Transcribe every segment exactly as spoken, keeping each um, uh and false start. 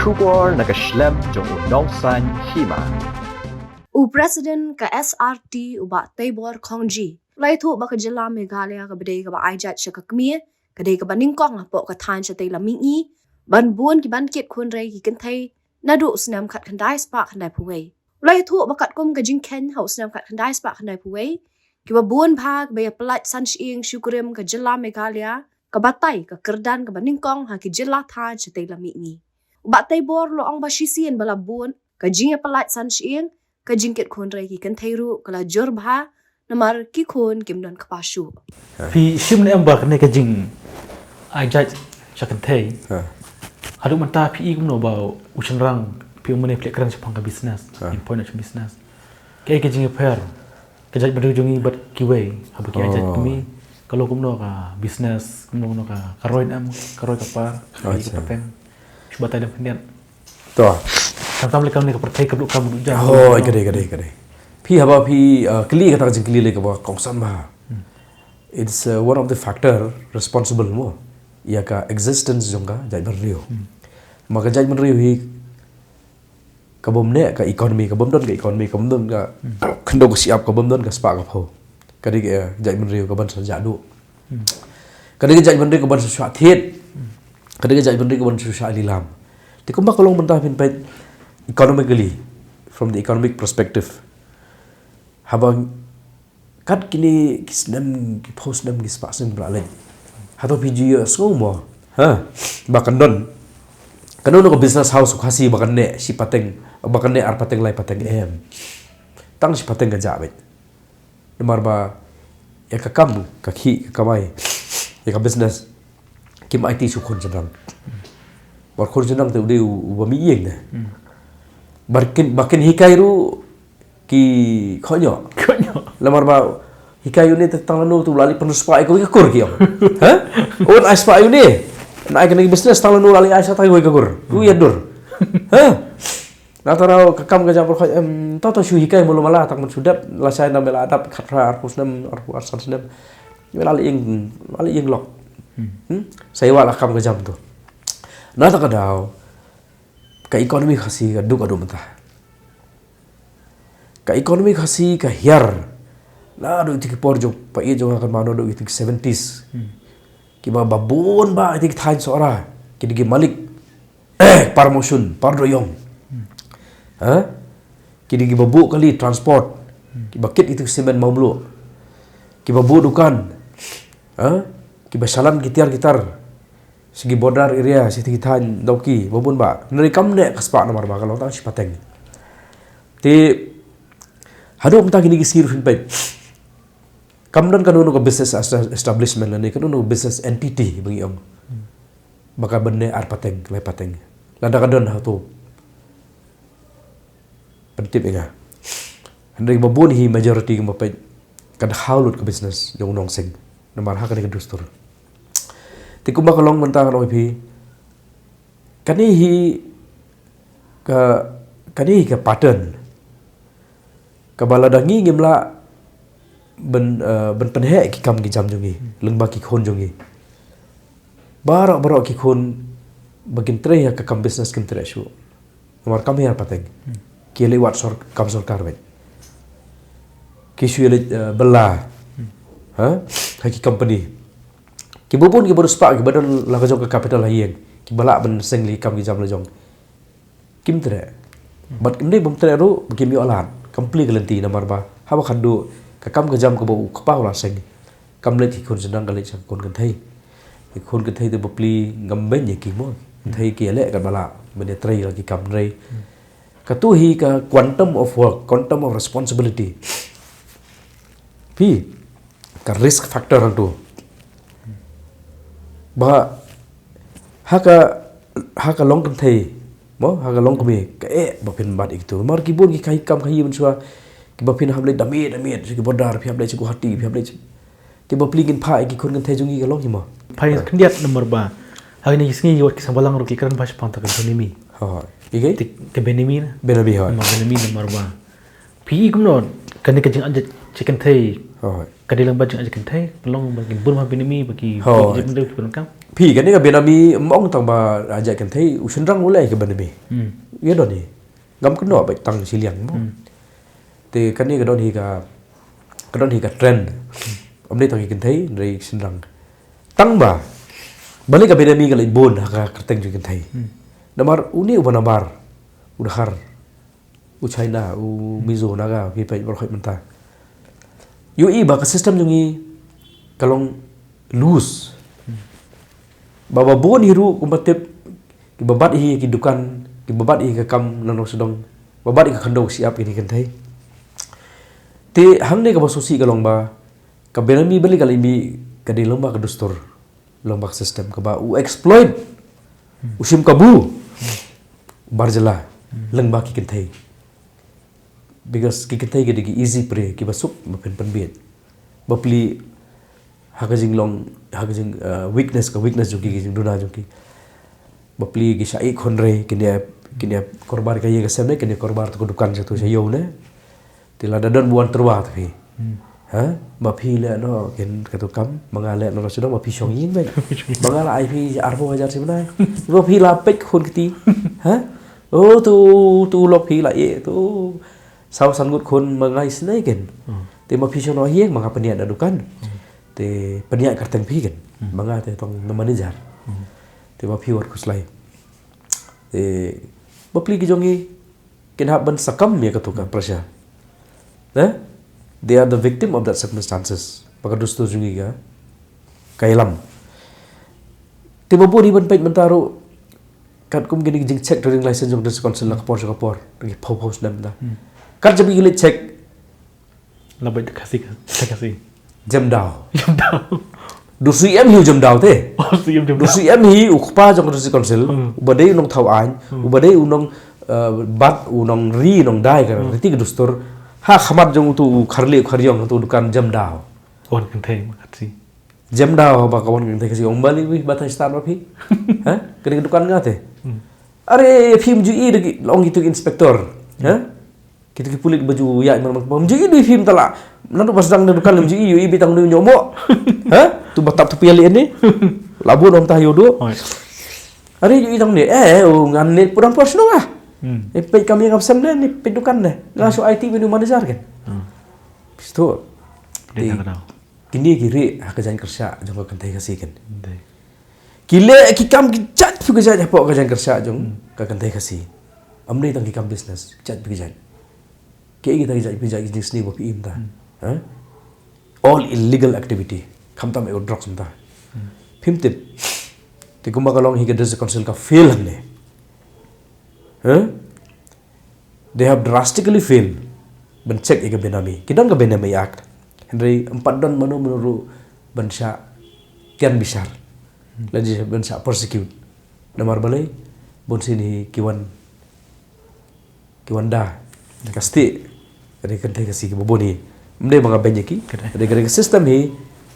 Khubor na ka shlem jong u nongsan hima. U President ka S R T u Bah Teibor Khongji u la ïathuh ba ka jylla Meghalaya kaba dei kaba ai jait sha ka kmie ka dei kaba nyngkong hapoh ka thaiñ shatei lam mihngi ban bun ki ban kit khun rei ki kynthei naduh u snem khatkhyndai spah khyndaiphew wei. U la ïathuh ba katkum ka jingkheiñ ha u snem khatkhyndai spah khyndaiphew wei kiba bun bha kiba ïa pyllait san shyieng shuh kurim ka jylla Meghalaya ka batai ka kyrdan kaba nyngkong ha ki jylla thaiñ shatei lam mihngi. U Bah Teibor u la ong ba shisien ba la bun ka jingïapyllait san shyieng, ka jingkit khun rei ki kynthei ruh ka la jur bha namar ki khun kim don kpa shuh. Phi shim ne em ba kane ka jing ai jait sha kynthei? Haduh mynta phi i kumno ba u shynrang phi ong mynne phi leh kren shaphang ka business, in point of business. Kaei ka jingïapher ka jaitbynriew jong ngi bad kiwei haba ki ai jait kmie? Ka long kumno ka business, kumno kumno ka, ka roi ne em, ka roi ka par, ka ri ka pateng? Shu batai lem khyndiat. To. Khamtam lei kane ka pyrthei ka duk kam duk jam. Hooid, ka dei, ka dei, ka dei. Phi haba phi, uh, kylli kata ka jingkylli lei kaba kongsan bha. It's, uh, one of the factor responsible mo ïa ka existence jong ka jaitbynriew. Ma ka jaitbynriew hi ka bym neh ka economy, ka bym don ka economy, ka bym don ka khyndew ka shyiap, ka bym don ka spah ka phew. Ka dei ka jaitbynriew ka ban sa jah duh. Ka dei ka jaitbynriew ka ban sa shuwa thied. Ka dei ka jaitbynriew ka ban sa shuwa lilam. Te kumba ka long mynta phin peit economically, from the economic perspective, haba kat kine ki snem, ki phew snem, ki spah snem ba la leit, hato phi ju ïohsngew mo, ha, ba kan don kano kano ka business house u Khasi ba kan neh shi pateng, ba kan neh ar pateng lai pateng? Em. Tang shi pateng ka jah beit. Namar ba ïa ka kam ka khih ka kamai, ïa ka business, kim aiti sha u khun shynrang. Bad khun shynrang te u dei uba mih ïing ne. Ba kin, ba kin hikai ruh ki khot noh. Namar ba hikai une te tang lano te u la leit pynspah ïa kawei ka kur, ki ong. Ha? Un ai spah ïa une. Nai kane ka business, tang lano u la leit ai sa tang kawei ka kur. U ïa dur. Ha? Nangta ruh ka kam ka jam baroh em, to to shu hikai malu mala, tang ban shu dep, lashai na me la dep khatphra arphew snem, arphew arsan snem, me la leit ïing, la leit ïing lok. Sa ïa wad la kam ka jam to. Nangta ka daw ka economy Khasi ka duk haduh mynta. Ka economy Khasi ka hiar naduh ïa ki por jong pa ïeit jong nga, kan mano naduh ïa ki seventies. Kiba ba bun ba ïa ki thaiñ Sohra ki dei ki malik, eh, par mawshun, par dohïong. Ha? Ki dei kiba buh kali transport, kiba kit ïa ki simen mawmluh, kiba buh dukan, ha? Kiba shalan ki tiar ki tar sha ki border area, sha ki thaiñ Dawki, ba bun ba. Hynrei kam neh ka spah namar ba ka long tang shi pateng. Te haduh mynta kine ki sngi ruh phin peit, kam don kano kano ka business establishment lane kano kano ka business entity ba ngi ong ba ka ban neh ar pateng, lai pateng. Lada ka don, hato pyntip ïa nga. Hynrei ba bun hi, majority kumba peit, ka dei haw lut ka business jong u nongseng. Namar ha kane ka dustur. Te kumba ka long mynta ngan ong ïa phi, kane hi ka, kane hi ka pattern kaba lada ngi ngim lah ban, eh, ban pynheh ki kam ki jam jong ngi lyngba ki khun jong ngi. Baroh baroh ki khun ba kin trei ha ka kam business kim treh shuh. Namar kam hiar pateng. Ki leit wad sor-, kam sorkar beit. Ki shu leit, eh, bylla ha, ha ki company. Kiba bun kiba riewspah kiba don la ka jong ka capital ha ïing, kiba lah ban seng lei kam ki jam la jong, kim treh. Bad ym dei bym treh ruh ba kim ïoh lad. Kam plie ka lynti namar ba haba khatduh ka kam ka jam kaba u kpa u la seng, kam leit ki khun shynrang, ka leit sha ki khun kynthei. Ki khun kynthei te bapli ngam beiñ ïa ki mo. Kynthei ki ïaleh katba lah ban ïatrei la ki kam, hynrei kato hi ka quantum of work, quantum of responsibility. Phi, ka risk factor hangto. Ba ha ka, ha ka long kynthei mo, ha ka long kmie, ka eh ba phin bat ïa kito. Namar ki bun ki khaïi kam khaïi mynshuwa kiba phin hap leit da miet da miet sha ki border, phi hap leit sha Guwahati, phi hap leit sha, te bapli ngin phah ïa ki khun kynthei jong ngi, ka long hi mo. Phai khyndiat namar ba ha kine ki sngi ki wat ki seng bhalang ruh ki kren ba shaphang ta ka Benami. Hooid. Ki kaei? Te ka Benami na. Benami, hooid. Namar Benami namar ba phi i kumno, kane ka jingai jait kynthei. Hooid. Ka dei lang ba jingai jait kynthei, ka long ba ki bun ba Benami, ba ki, hooid, ba ki bun kam. Phi kane ka Benami mong tang ba aja kynthei u shynrang u leh ka Benami. Hmm. Ïa don hi. Ngam kynnoh ba tang shiliang mo. Hmm. Te kane ka don hi ka, ka don hi ka trend. Ym dei tang ki kynthei, dei shynrang. Tang ba, balei ka Benami ka leit bun ha ka kyrteng jong ki kynthei. Hmm. Namar une uba nabar, u Dkhar, u China, u Mizo, Naga, phi peit baroh mynta. Ïohi ba ka system jong ngi ka long loose. Ba ba bun hi ruh kumba tip, kiba bat hi ki dukan, kiba bat hi ka kam na nong sdang, ba bat hi ka khyndew shyiap kine ki kynthei. Te hangne kaba sngewsih ka long ba ka Benami balei ka leit mih, ka dei lyngba ka dustur, lyngba ka system kaba u exploit, u shim kabu bar jylla lyngba ki kynthei. Because ki kynthei ki dei ki easy prey, kiba suk ba phin pynbiej. Ba plie ha ka jinglong, ha ka jing, uh, weakness, ka weakness jong ki, ki jingduna jong ki. Ba plie ki shah ïeh khun re, kine, kine korbar ka ïing ka sem ne, kine korbar tu ka dukan jong tu sha ïew ne. Te lada don ba wan tyrwa tu phi. Hmm. Ha? Ma phi leh noh ken katu kam, ma nga leh noh sdang, ma phi shong ïing beit. Ma nga la ai phi arphew hajar shi bnai. Ma phi la peit khun kti. Ha? Oh, tu, tu lok phi la ïeh, tu. Saw san ngut khun ma nga isynei ken. Hmm. Te ma phi shong noh ïing, ma nga pynïaid na dukan. Hmm. Te pynïaid kyrteng phi ken. Hmm. Ma nga te tang na manager. Hmm. Te ma phi wat khuslai. Te ba plie ki jong ngi kin hap ban sakam ïa katu ka pressure. Eh? They are the victim of that circumstances. Ba ka dustur jong ngi ka, ka ïalam. Te ba bun hi ban peit mynta ruh, katkum kine ki jingcheck trading license jong District Council na ka por sha ka por, ki phew phew snem mynta. Hmm. Kat jong ki leit check, La beit Khasi ka, Khasi. Jemdaw. Jemdaw. Du shu em hi u Jemdaw te. Oh, shu em Jemdaw. Du shu em hi u kpa jong ka District Council. Hmm. Uba dei u nongthaw aiñ. Hmm. Uba dei u nong, uh, bat, u nongri, nongdai ka, hmm, riti ka dustur. Ha khmat jong utu u kharli, u khariong, utu u dukan Jemdaw. Wan kynthei ma Khasi. Jemdaw ba ka wan kynthei Khasi. Ong balei wi ba thai stad ma phi. Ha? Kane ka dukan nga te. Hmm. Are phim ju i da ki, ong itu inspector. Ha? Kita ki pulit ba ju ïaid man man, bym ju i dei phim tala. Naduh ba sdang na dukan lym ju i, ïohi beit tang u nongñiah mo. Ha? Tu ba tap tu pia leh ne. Labu nom ta yodo. Oi. Are ju i tang ne, eh, oh, ngan ne pudang por shnong ah. Hmm. Eh, peit kam ïa ngam sem ne, ne peit dukan ne. Nga shu ai ti menu manager kan. Hmm. Pisto. Dei tang ka daw. Kine ki rieh ha ka jaiñ kyrsha jong ka kynthei Khasi kan. Dei. Ki leh ki kam ki jait phi ki jait hapoh ka jaiñ kyrsha jong, hmm, ka kynthei Khasi. Ym dei tang ki kam business, ki jait phi ki jait. Ki ei kita ki jait phi ki jait ki jingsniew ba phi im ta. Hmm. Ha? All illegal activity. Khamtam ïa u drugs mynta. Hmm. Phim tip. Te kumba ka long hi ka District Council ka fail hangne. Ha? They have drastically failed ban check ïa ka Benami. Ki don ka Benami Act. Hynrei ym pat don mano mano ruh ban shah tian bishar. Hmm. Lane ban shah prosecute. Namar balei, bun sien hi ki wan, ki wan da ka stieh. Ka dei ka kynthei Khasi kiba bun hi. Ym dei ba nga beiñ ïa ki. Ka dei. Ka dei ka system hi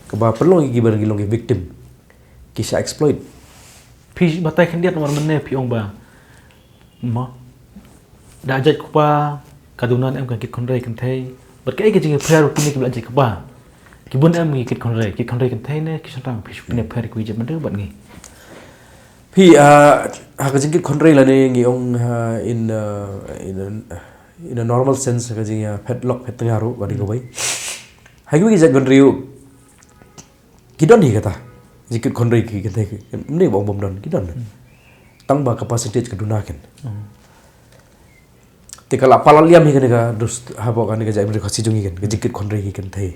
kaba pynlong ïa ki ba ki long ki victim. Ki shah exploit. Phi batai khyndiat namar mynne phi ong ba Mo. Da jait kpa, ka duna ne em ka kit khynrei kynthei. Bad kaei ka jingïapher kine kiba la jait kpa. Ki bun em ki kit khynrei, kit khynrei kynthei ne ki shynrang, phi shu pynïapher, ki jait bynriew bad ngi. Phi, ah, ha ka jingkit khynrei lane ngi ong, ah, in, ah, in, in a normal sense, ka jingïaphet lok phet tnga ruh, ba dei kawei. Ha kiwei ki jait bynriew, ki don hi kata. Jingkit khynrei ki kynthei ki, ym dei ba ong bym don, ki don. Hmm. Tang ba ka percentage ka duna ken. Hmm. Te ka la palat liam hi kane ka dus, haba kane ka jait bynriew Khasi jong ngi ken, ka jingkit khynrei ki kynthei.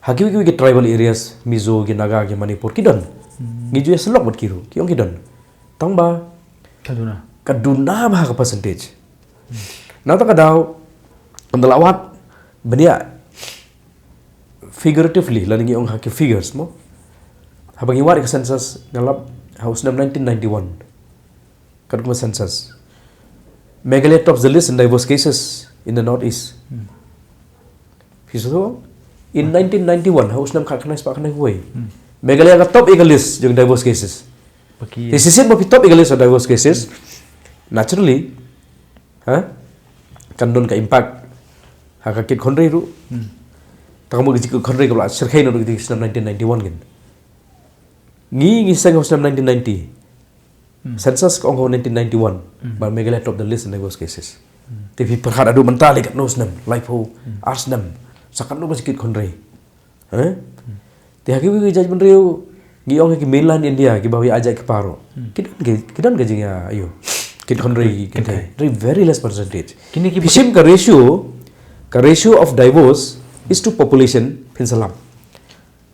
Ha kiwei kiwei ki tribal areas, Mizo, ki Naga, ki Manipur, ki don. Hmm. Ngi ju ïasyllok bad ki ruh, ki ong ki don. Tang ba ka duna. Ka duna bha ka percentage. Hmm. Nangta ka daw, ynda la wad bniah figuratively, lane ngi ong ha ki figures mo. Haba ngi wad ïa ka census, nga lap ha u snem nineteen ninety-one. Katkum ka census, Meghalaya tops the list in divorce cases in the Northeast. Hmm. Phi sngewthuh? In nineteen ninety-one, ha u snem khatkhyndai spah khyndai wei. Hmm. Meghalaya ka top ïa ka list jong divorce cases. Te shisien ba phi top ïa ka list of divorce cases, naturally, ha? Kan don ka impact ha ka kit khynrei ruh. Hmm. Tang ba ka jingkit khynrei ka la shyrkhei naduh ki snem nineteen ninety-one ken. Ngi, ngi seng ha u snem nineteen ninety. Hmm. Census ka ong ha u nineteen ninety-one. Hmm. Ba Meghalaya top the list in divorce cases. Hmm. Te phi pyrkhat haduh mynta lei katno snem, laiphew, hmm, ar snem. Sa katno ka jingkit khynrei. Eh? Hmm. Te ha kiwei ki jaitbynriew, ngi ong ha ki mainland India, kiba ïa jait kpa ruh. Hmm. Ki don ki, ki don ka jingïa, ïa kit khynrei, kit khynrei. Very, very less percentage. Kine ki phi shim ka ratio, ka ratio of divorce is to population, phin sa lam.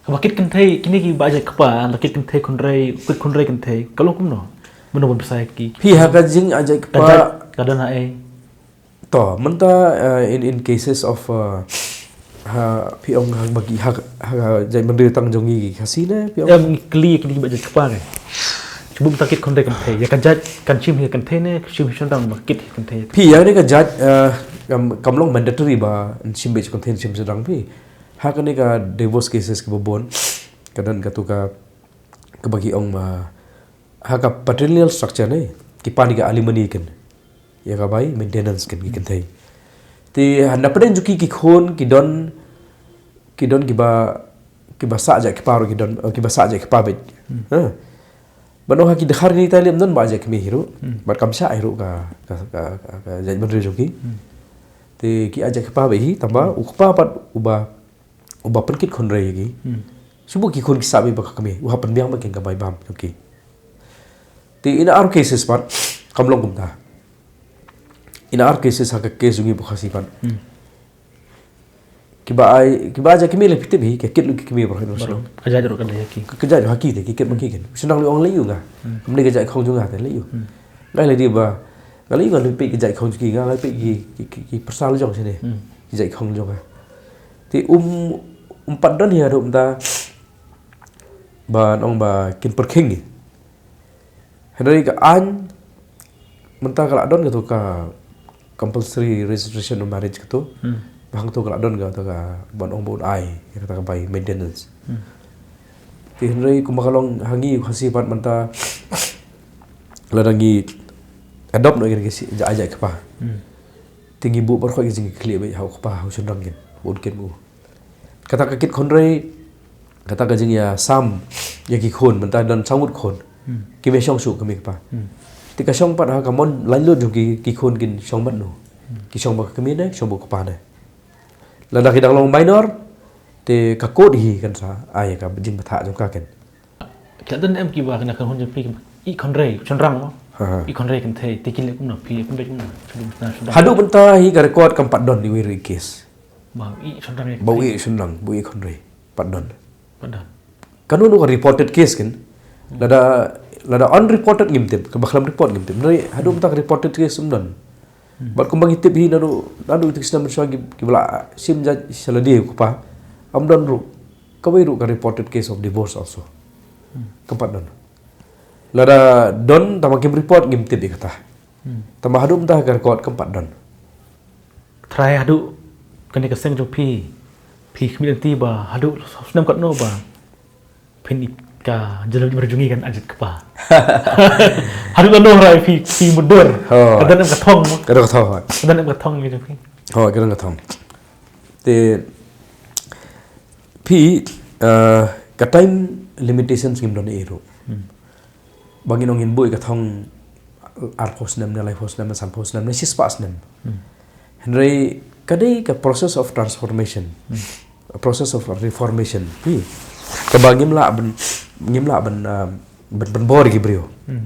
Kaba kit khynrei, kine kiba jait kpa, la kit khynrei khynrei, kit khynrei khynrei. Ka long kumno? Mano ban pynshai ki. Phi ha ka jingïa jait kpa. Ka jait, ka don ha ei. To, mynta, uh, in, in cases of, uh, ha, phi ong ha baki ha, ha jaitbynriew tang jong ngi ki Khasi ne, phi ong? Em, kylli kine kiba jait kpa ne. Shu buh mynta kit khynrei khynrei. Ïa ka jait kan shim hi khynrei ne, shim hi shynrang ba kit hi khynrei. Phi ïa kane ka jait, uh, kam, kam long mandatory ba shim beit khynrei shim shynrang phi. Ha kane ka divorce cases kiba bun, ka don katu ka, kaba ki ong ma, ha ka patrilineal structure ne, ki pan ïa ka alimony ken. Ïa ka bai maintenance ken ki kynthei. Te ha na pdeng jong ki ki khun, ki don, ki don kiba, kiba sah jait kpa ruh ki don, eh, kiba sah jait kpa beit. Hmm. Ha. Ban ong ha ki dkhar kine tai lei ym don ba jait kmie hi ruh. Hmm. Bad kam shah hi ruh ka, ka, ka, ka, ka jaitbynriew jong ki. Hmm. Te ki ïa jait kpa beit hi, tangba, u kpa pat uba, uba pynkit khynrei ïa ki. Hmm. Shu buh ki khun ki sah beit bad ka kmie, u hap pynbiang beit ken ka bai bam jong ki. Te in ar cases pat, kam long kumta. In ar cases ha ka case jong ngi ba Khasi pat. Hmm. Kiba ai, kiba ai jait kmie lei phi tip hi, ka kit lut ki kmie baroh. Baroh. Ka jait ruh ka lei ha ki. Ka, ka jait ruh ha ki te, ki kit ma ki ken. Shynrang lei ong lei ïa nga. Hmm. Kam dei ka jait khong jong nga te lei ïa. Hmm. Nga lei dei ba, nga lei ïa nga lei peit ka jait khong jong ki, nga lei peit ki, ki, ki, ki pyrsa la jong shane. Hmm. Ki jait khong jong nga. Te um, um pat don hi haduh mynta ban ong ba kin pyrkhing. Hynrei ka aiñ mynta ka la don katu ka compulsory registration of marriage katu. Hmm. Ba hangtu ka la don katu ka ban ong ba un ai ïa kata ka bai maintenance. Hmm. Te hynrei kumba ka long ha ngi Khasi pat mynta lada ngi adopt noh ïa kane ka shi-, jait, jait kpa. Hmm. Te ngi buh baroh ki jingkitkhlieh beit ha u kpa ha u shynrang ken. Ba un kit ma u. Kata ka kit khynrei, kata ka jingïasam ïa ki khun, mynta don saw ngut khun. Hmm. Kim ïashong shuh kmie kpa. Hmm. Te ka shong pat ha ka mon laitluid jong ki, ki khun kin shong bad no. Hmm. Ki shong bad ka kmie ne, ki shong bad u kpa ne. Lada ki dang long minor, te ka court hi kan sa ai ka jingbthah jong ka ken. Ki la don em kiba kane ka khun jong phi, i khynrei, shynrang mo? Ha, ha. I khynrei kynthei, te ki leh kumno, phi leh kumno, kumno, kumno, kumno. Haduh mynta hi ka record kam pat don iwei ruh i case. Ba i shynrang ïa, ba i khynrei. Shynrang, ba i khynrei. Pat don. Pat don. Kano kano ka reported case ken. Hmm. Lada, lada unreported ngim tip, kaba khlem report ngim tip. Hynrei haduh mynta ka reported case um don. Hmm. Bad kumba ngi tip hi naduh, naduh ïa ki snem mynshuwa ki, kiba la shim jait sha lade u kpa. Ym don ruh. Kawei ruh ka reported case of divorce also. Hmm. Kam pat don. Lada don tangba kim report ngim tip ïa kata. Hmm. Tangba haduh mynta ka record kam pat don. Trai haduh kane ka seng jong phi. Phi khmih lynti ba haduh snem katno ba phin ïa ka jylla jong ngi kan ai jait kpa. Haduh katno hynrei phi, phi mutdur. Ho. Ka don em ka thong mo? Ka don ka thong, ho. Ka don em ka thong jong phi. Ho, ka don ka thong. Te phi, eh, ka time limitations ngim don ei ruh. Hmm. Ba ngin ong ngin buh ïa ka thong arphew snem ne, laiphew snem ne, sanphew snem ne, shispah snem. Hmm. Hynrei ka dei ka process of transformation. Hmm. A process of reformation. Phi. Kaba ngim lah ban, ngim lah ban, um, ban, ban bor ïa ki briew. Hmm.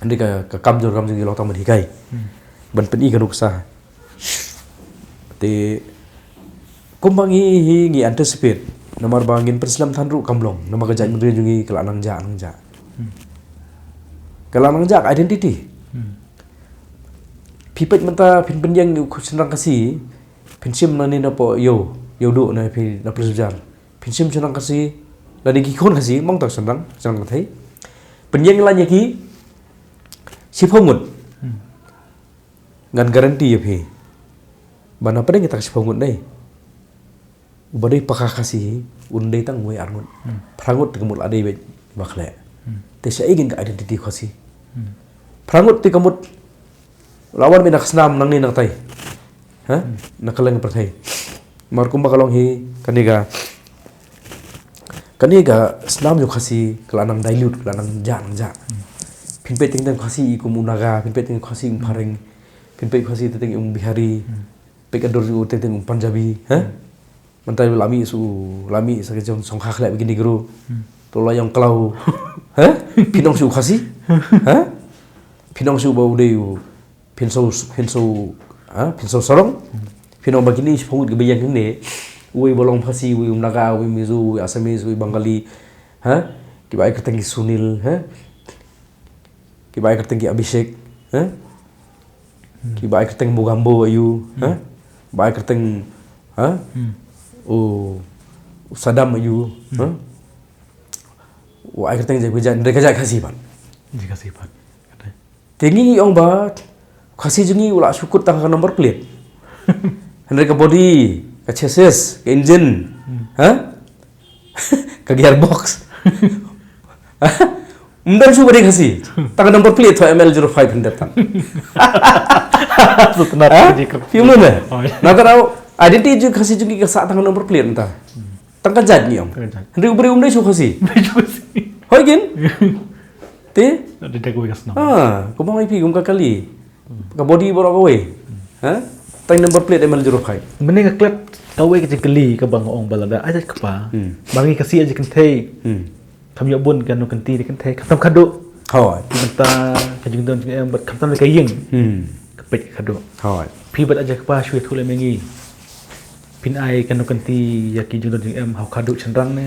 Hynrei ka, ka kam jong, kam jong ngi long tang ban hikai. Hmm. Ban pyni ka nuksa. Te kumba ngi hi ngi anticipate. Namar ba ngin pynslem than ruh kam long. Namar ka jaitbynriew jong ngi ka la nang jah, nang jah. Hmm. Ka la nang jah ka identity. Hmm. Phi peit mynta phin pynïeng ïa u khun shynrang Khasi. Phin shim nangne na Poh Ïew, Ïewduh na phi na Police Bazar. Phin shim shynrang Khasi, lane ki khun Khasi, mong tang shynrang, shynrang kynthei. Pynïeng lane ïa ki, shiphew ngut. Hmm. Ngan guarantee ïa phi. Ba na pdeng kita ki shiphew ngut ne. Uba dei paka Khasi hi, un dei tang wei ar ngut. Hmm. Phra ngut te ka mut la dei beit ba khleh. Hmm. Te shaei kin ka identity Khasi. Hmm. Phra ngut te ka mut la wan beit na ka snam nangne nangtai. Ha? Hmm. Na ka lyngkhuh pyrthei. Namar kumba ka long hi, kane ka, Kane ka snam jong Khasi ka la nang dilute, ka la nang jah, nang jah. Phin peit teng teng Khasi i kum u Naga, phin peit teng Khasi um Phareng, phin peit Khasi teng teng um Bihari, peit ka dur jong u teng teng um Punjabi, ha? Mynta la mih shu, la mih sa ka jong song kha khleh bagi Negro. To la ïong khlaw. Ha? Phin ong shu Khasi? Ha? Phin ong shu ba u dei u phin so, phin so, ha? Phin so sarong. Phin ong ba kine shi phung ka ba ïeng ne. Uwei ba long Khasi, uwei um Naga, uwei Mizo, uwei Assamese, uwei Bengali. Ha? Ki ba ai kyrteng ki Sunil, ha? Ki ba ai kyrteng ki Abhishek, ha? Ki ba ai kyrteng Mugambo ayu, ha? Ba ai kyrteng, ha? U, u Saddam ayu, ha? U ai kyrteng jait, jait, jait Khasi pat. Jait Khasi pat. Te ngi ngi ong ba Khasi jong ngi u la shu kut tang ka number plate. Hynrei ka body, ka chassis, ka engine, ha? Ka gearbox. Ym don shuh ba dei Khasi. Tang ka number plate tho M L zero five hynrei tang. Sutnat. Ha? Ka jingkyrkhu. Phi ym lum eh? Oh, ïa. Na ka daw identity jong Khasi jong ngi ka sah tang ka number plate mynta. Tang ka jait ngi ong. Tang ka jait. Hynrei u briew um dei shuh Khasi. Um dei shuh Khasi. Hooid kin? Te? Ada jaga ka snam. Ah, kumba ngi phi kum ka kali. Ka body baroh kawei. Ha? Tang number plate M L zero five. Mynne nga klet kawei ka jingkylli kaba nga ong ba lada ai jait kpa. Hmm. Ba ngi Khasi ai jait kynthei. Hmm. Kam ïoh bun ka nongkynti da kynthei. Khamtam khadduh. Hooid. Ki bynta ka jingdon jingem bad khamtam da ka ïing. Hmm. Ka peit khadduh. Hooid. Phi bad ai jait kpa shu ïathuh lem ïa ngi. Phin ai ka nongkynti ïa ki jingdon jingem ha u khadduh shynrang ne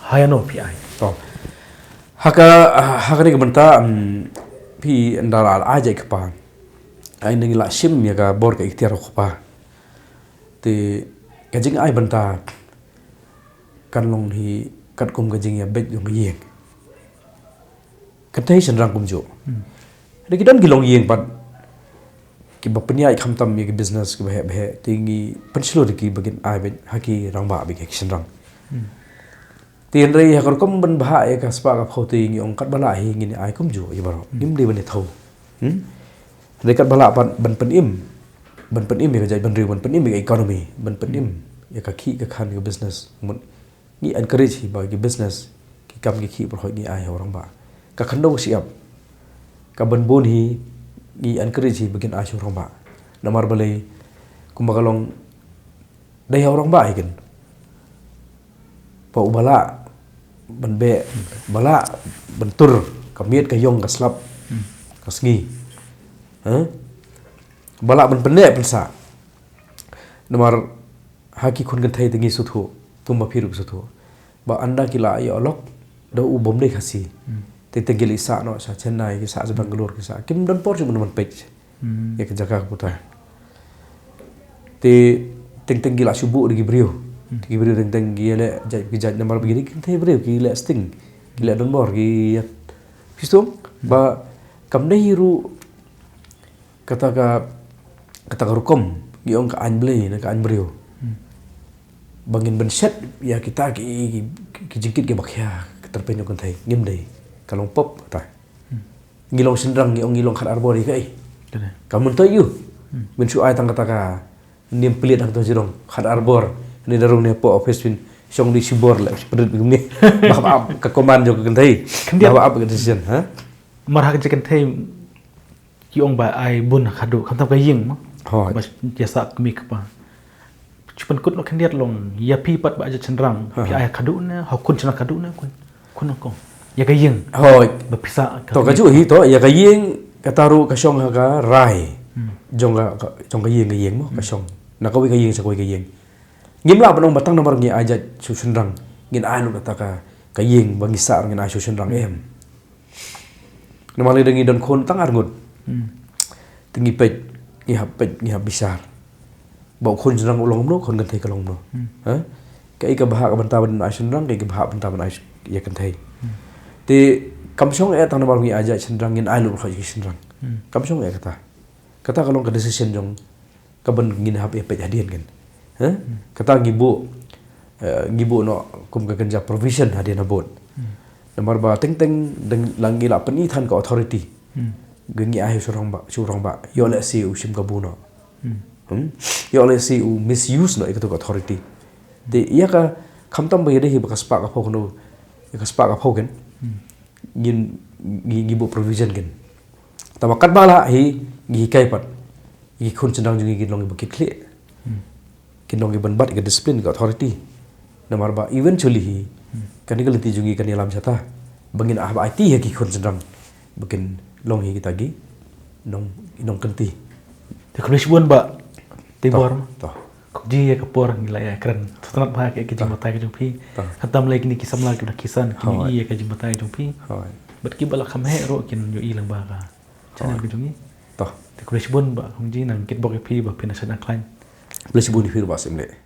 ha ïano phi ai. To. Ha ka, ha kane ka bynta, mm, phi ynda la ai jait kpa. Ai ngi la shim ïa ka bor ka iktiar u kpa. Te ka jingai bynta kan long hi katkum ka jingïabeit jong ka ïing. Kynthei shynrang kumjuh. Hmm. Hynrei ki don ki longïing pat kiba pynïaid khamtam ïa ki business kiba heh ba heh, te ngi pynshlur ïa ki ba kin ai beit ha ki rangbah beit ha ki shynrang. Hmm. Te hynrei ha ka rukom ban bhah ïa ka spah ka phew te ngi ong katba lah hi ngin ai kumjuh ïa baroh. Hmm. Ngim dei ban ïathuh. Hmm? Hynrei katba lah ban, ban pynim. Ban pynim ïa ka jaitbynriew, ban pynim ïa ka economy, ban pynim ïa ka khih ka khan ka business. Mut ngi encourage hi ba ki business, ki kam ki khih baroh ngi ai ha u rangbah. Ka khyndew ka shyiap, ka ban bun hi ngi encourage hi ba kin ai sha u rangbah. Namar balei, kumba ka long, dei ha u rangbah hi kin. Ba uba lah ban beh, ba lah ban tur ka miet ka ïong ka slap, hmm, ka sngi. Ha? Ba lah ban pynneh pynsah. Namar ha ki khun kynthei te ngi sngewthuh, kumba phi ruh sngewthuh. Ba ynda ki la ïoh lok da u bym dei Khasi. Hmm. Te te ki la sah noh sha Chennai, ki sah sha Bangalore, ki sah. Kim don por shuh ban peit. Hmm. Ïa ka jaka ka puta. Te teng teng ki la shu buh da ki briew. Hmm. Te ki briew teng teng ki leh jait ki jait namar ba ki dei ki kynthei briew ki leh sting. Ki leh donbor ki ïa. Phi sngewthuh? Hmm. Ba kam dei ruh kata ka, kata ka rukom, ngi ong ka aiñ Blei ne ka aiñ briew. Hmm. Ba ngin pynshet ïa kita ki, ki, ki jingkit kiba khia ka tyrpeng jong kynthei, ngim dei. Ka long pop kata. Hmm. Ngi long shynrang, ngi ong ngi long khat ar bor ïa kaei. Kane. Ka myntoi ïa u. Hmm. Ngin shu ai tang kata ka niam pynleit hangto jrong, khat ar bor. Ngi da rung ne hapoh office phin shong dei shibor leh, shi pynrit kumne. Ba hap ap ka command jong ka kynthei. Khyndiat. Ba hap ap ka decision, ha? Mar ha ka jingkynthei ki ong ba ai bun ha khadduh, khamtam ka ïing mo. Hooid. Ba ïa sah kmie kpa. Shu pynkut noh khyndiat long, ïa phi pat ba ai jait shynrang, phi ai ha khadduh ne, ha khun shynrang khadduh ne, khun, khun nyngkong. Ïa ka ïing. Hooid. Ba phi sah ka kmie kpa. To kajuh hi to, ïa ka ïing, kata ruh ka shong ha ka rai. Hmm. Jong ka, ka, jong ka ïing, ka ïing mo, ka shong. Na kawei ka ïing sha kawei ka ïing. Ngim lah ban ong ba tang namar ngi ai jait sha u shynrang ngin ai lut kata ka, ka ïing ba ngi sah ngin ai sha u shynrang, em. Namar lada ngi don khun tang ar ngut. Hmm. Te ngi peit, ngi hap peit, ngi hap bishar. Ba u khun shynrang u long kumno, khun kynthei ka long kumno. Hmm. Ha? Kaei kaba hap ka bynta ban ai shynrang, kaei kaba hap bynta ban ai sh-, ïa kynthei. Hmm. Te kam shong eh tang namar ngi ai jait shynrang ngin ai lut khot ïa ki shynrang. Hmm. Kam shong eh kata. Kata ka long ka decision jong kaban ngin hap ïa peit hadien kan. Ha? Hmm. Kata ngi buh, eh, ngi buh noh kum ka kynja provision hadien habud. Hmm. Namar ba teng teng dang la ngi la pyni than ka authority. Hmm. Ka ngi ai shu rangbah, shu rangbah. Ïoh lehse u shim kabu noh. Hmm. Hmm? Ïoh lehse u misuse noh ïa kata ka authority. Te ïa ka, Khamtam ba ïadei hi ba ka spah ka phew kano, ka spah ka phew kin. Hmm. Ngin ngi ngi buh provision kin. Tangba katba lah hi ngi hikai pat ïa ki khun shynrang jong ngi kin long ïa ba ki khlieh. Hmm. Kin long ïa ban bat ïa ka discipline ka authority. Namar ba eventually hi, hmm, kane ka lynti jong ngi kan ïalam shata ba ngin ah ba aiti ïa ki khun shynrang ba kin long hi kita ki nong nong kynti. Te khublei shibun Bah Teibor. To. Khublei ïa ka por ngi la ïa kren. Sngewtynnat bha ïa ka jingbatai ka jong phi. To. Khamtam lei kine ki samla ki ba da kisan kin ïohi ïa ka jingbatai jong phi. Hooid. Bad kiba la kham heh ruh kin ïohi lang ba ka channel ka jong ngi. To. Te khublei shibun Bah Kongji, nang kitbok ïa phi ba phin ïa sngewthuh khlaiñ. Khublei shibun ïa phi ruh Bah Syiemlieh.